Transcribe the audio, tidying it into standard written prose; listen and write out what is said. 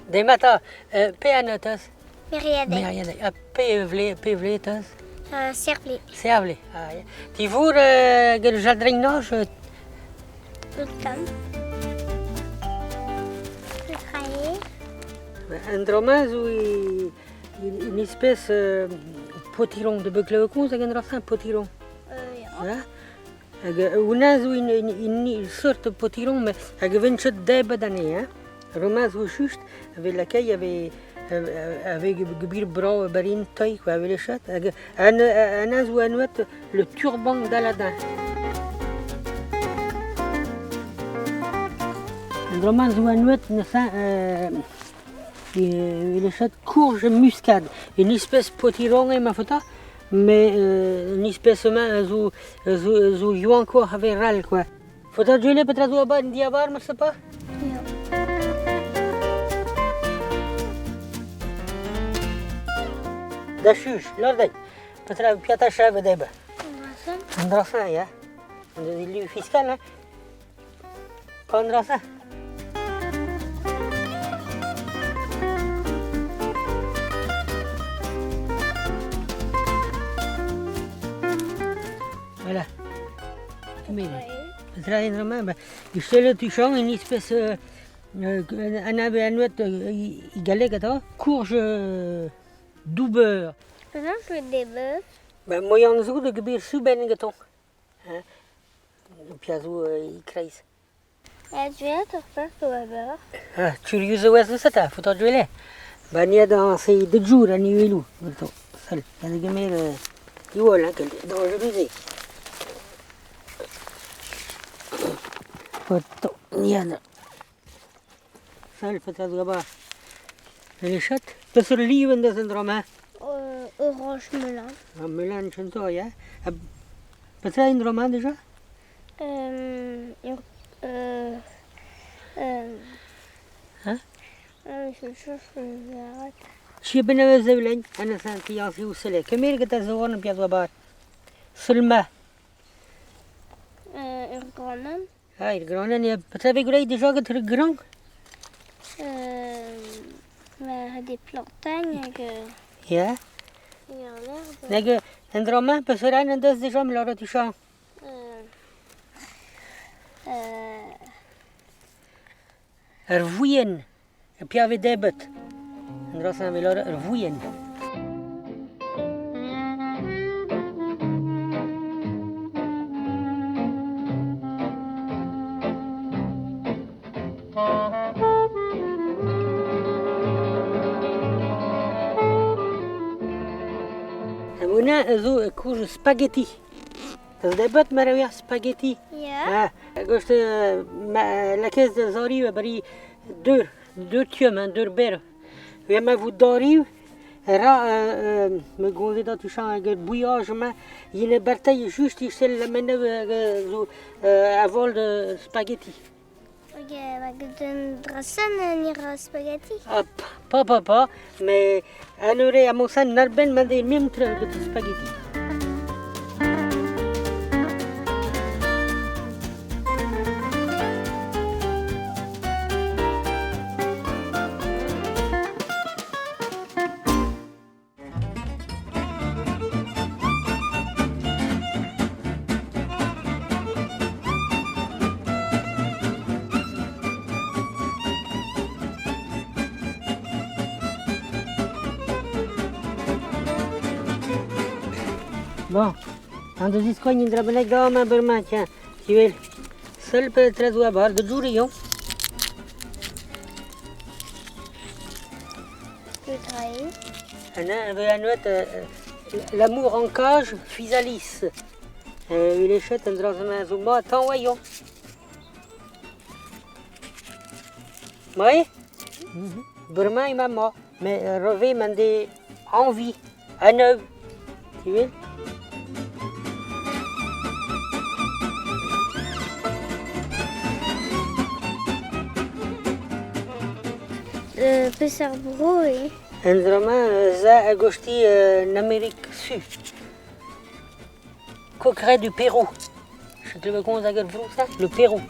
Demat 'ta, pe anv 'teus? Meriadeg. Meriadeg. Ha pe vle, pe vle 'teus? Servle. Servle. Ah, ya. Ti vour get jardrinaj? Un tamm. Petra eo? Un dra-mañ zo une espèce potiron de beuclev kozh hag un dra-se, potiron. Ya. Hag honnezh zo un seurt potiron met hag e vent ket debret anezhi hein. Romain zo just a vez lakaet a vez a vez gwir brav barin teil quoi a vez lechet hag hennezh zo anvet le turban d'Aladin. Romain zo anvet neuze e lechet courge muscade, une espèce potiron eo ma faota. Mais un espèce-mañ a zo a zo a zo yaouankoc'h a vez ral quoi. Faota gwelet petra zo abañ en diabarzh marse pas? Ya. Da chuch, lâr Petra piata chavet debr? An dra-se. An dra-se, ya. An deus fiscal, hein. An dra-se. Voilà. Petra eo dra-mañ? Ba, sellet tuchant un espèce un anvet e galleg atav, courge doubeur. Penaos e vez debret? Ba, moian zo da geber soubenn gantañ. Piv a zo e-kreiz? Aet ur pezh ober. Ah, kurius e oas neuze 'ta, faot gwele. Ba ni a dañse dejour an uheloù ganto. Sell, da degemer diwall hein, kel dañjerus eo. Faot ni a Sell, petra zo abañ? Lechet? Peseurt liv en deus an dra-mañ? Orañj melen. Ah, melen kentoc'h, ya. Ha petra eo an dra-mañ dija? Ur Hein? lâret. Chiben a vez evel an an sell. Kemer get a zo an piaz oa Seul-ma. Ur granenn. Ah, er granenn eo. Petra vez graet dija gant ar gran? Ma des plantagnes hag Ya. l'herbe. Nag an dra-mañ, peseurt anv en deus dija me lâret tuchant? Ur vouilhenn. Piv a vez debret? An dra-se a vez lâret ur vouilhenn. Hag a zo koulz spaghetti. Ez debret ma eo ar spaghetti? Ya. Ah, gost ma lakaez da zoriñ a-bari deur, deur tuam, hein, deur berr. Ya ma vo doriñ, ra me gomze da touchañ hag ur bouillage-mañ, yen e bartailh just e sell lammennev hag zo a vol de spaghetti. Hag hag un dra-sen ni ra spaghetti? Ah, pa pa pa, mais an eur amosan n'arbenn ma de mem tra get spaghetti. Bon, an deus diskoagn un dra bennak da amañ bremañ, tiens, tu wel. Seul petra zo a-bar da jourion. Petra eo? Anvet L'amour en cage, Physalis. Ulechet an dra-se zo mat tañvailhoñ. Oui? Bremañ emañ ma. Mais revez m'en dez envie, un œuf. Tu veux? Peseurt bro eo? Un dra-mañ za a gosti en Amérique Su. Coqueret du Pérou. Je te komz hag ar vro-se? Le Pérou.